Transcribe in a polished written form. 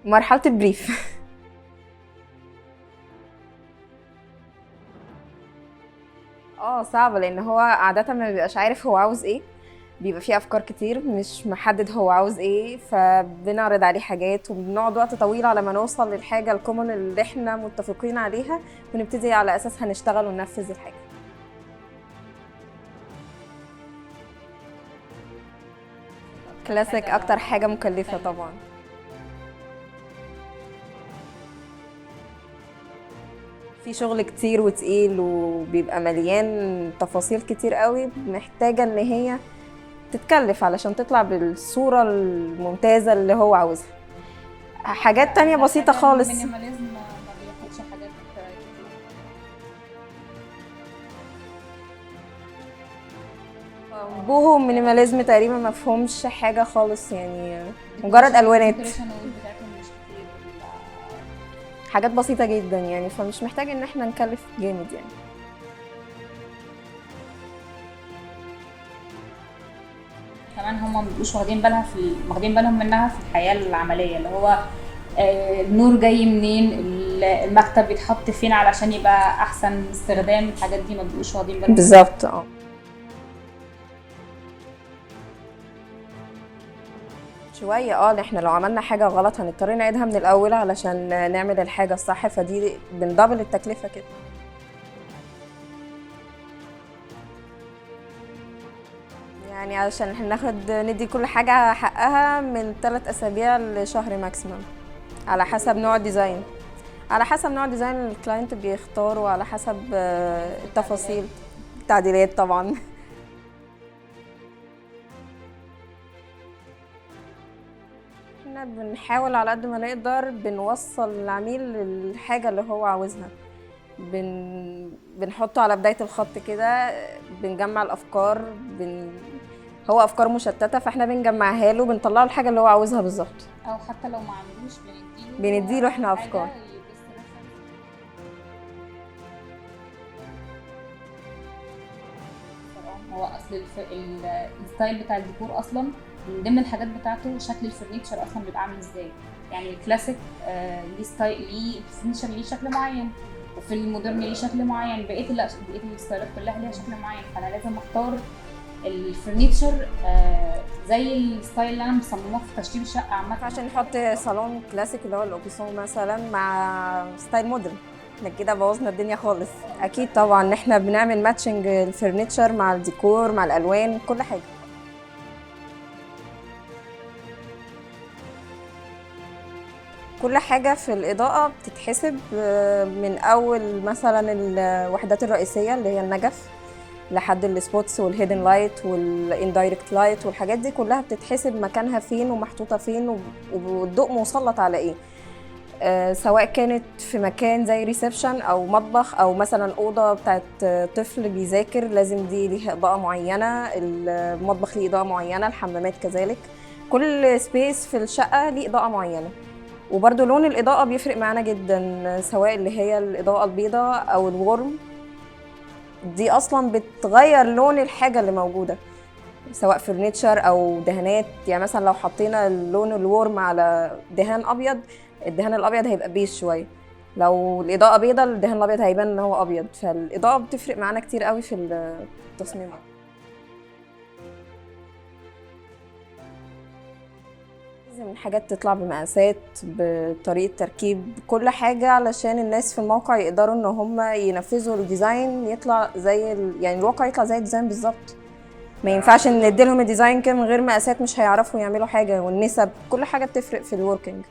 مرحلة ال brief. اه صعبة، لان هو عادة ما بيبقاش عارف هو عاوز ايه، بيبقى فيه افكار كتير مش محدد هو عاوز ايه، فبنعرض عليه حاجات وبنقعد وقت طويل على ما نوصل للحاجة ال common اللي احنا متفقين عليها، ونبتدي على اساسها نشتغل وننفذ الحاجة. كلاسيك اكتر حاجة مكلفة طبعا. في شغل كتير وتقيل وبيبقى مليان تفاصيل كتير قوي، محتاجة ان هي تتكلف علشان تطلع بالصورة الممتازة اللي هو عاوزها. حاجات تانية بسيطة خالص. ال minimalism ما بياخدش حاجات كتير. boho minimalism تقريبا ما فيهمش حاجة خالص، يعني مجرد ألوانات، حاجات بسيطة جدا يعني، فمش محتاج ان احنا نكلف جامد يعني. كمان هما مبيبقوش واخدين بالها واخدين بالهم منها في الحياة العملية، اللي هو النور جاي منين، المكتب بيتحط فين علشان يبقى احسن استخدام، الحاجات دي ما بيبقوش واخدين بالهم بالظبط. اه شوية. اه احنا لو عملنا حاجة غلط هنضطر نعيدها من الأول علشان نعمل الحاجة الصح، فدي بندبل التكلفة كده. يعني علشان احنا ناخد ندي كل حاجة حقها من 3 أسابيع لشهر maximum، على حسب نوع ال design، على حسب نوع design ال client بيختاره، وعلى حسب التفاصيل، التعديلات طبعا. احنا بنحاول على قد ما نقدر بنوصل للعميل الحاجة اللي هو عاوزها، بنحطه على بداية الخط كده، بنجمع الأفكار، هو أفكار مشتتة فاحنا بنجمعها له، بنطلع له الحاجة اللي هو عاوزها بالظبط. أو حتى لو ما عندوش بنديله احنا أفكار. هو أصل ال style بتاع الديكور أصلا من ضمن الحاجات بتاعته شكل ال furniture اصلا بيبقى عامل ازاي. يعني الكلاسيك ليه style، ليه furniture، ليه شكل معين، وفي ال modern ليه شكل معين، بقية الستايلات كلها ليها شكل معين، فانا لازم اختار ال furniture زي ال style اللي انا مصمماه في تشطيب الشقة عامة. عشان نحط صالون كلاسيك اللي هو الاوبيسون مثلا مع style modern، احنا كده بوظنا الدنيا خالص. اكيد طبعا احنا بنعمل matching ال furniture مع الديكور مع الالوان، كل حاجة. كل حاجة في الإضاءة بتتحسب، من أول مثلا الوحدات الرئيسية اللي هي النجف لحد ال spots وال hidden light وال indirect light والحاجات دي كلها بتتحسب مكانها فين ومحطوطة فين والضوء مسلط على إيه، سواء كانت في مكان زي reception أو مطبخ أو مثلا أوضة بتاعت طفل بيذاكر لازم دي ليها إضاءة معينة، المطبخ ليه إضاءة معينة، الحمامات كذلك. كل space في الشقة ليه إضاءة معينة، وبرده لون الإضاءة بيفرق معانا جدا، سواء اللي هي الإضاءة البيضاء أو ال warm، دي أصلا بتغير لون الحاجة اللي موجودة سواء furniture أو دهانات. يعني مثلا لو حطينا اللون ال warm على دهان أبيض، الدهان الأبيض هيبقى بيج شوية، لو الإضاءة بيضاء الدهان الأبيض هيبان إن هو أبيض. فالإضاءة بتفرق معانا كتير قوي في التصميم. لازم الحاجات تطلع بمقاسات، بطريقة تركيب، كل حاجة علشان الناس في الموقع يقدروا ان هم ينفذوا ال design، يطلع زي يعني الواقع يطلع زي ال design بالظبط. ما ينفعش ان نديلهم ال design كده من غير مقاسات، مش هيعرفوا يعملوا حاجة، والنسب كل حاجة بتفرق في ال working.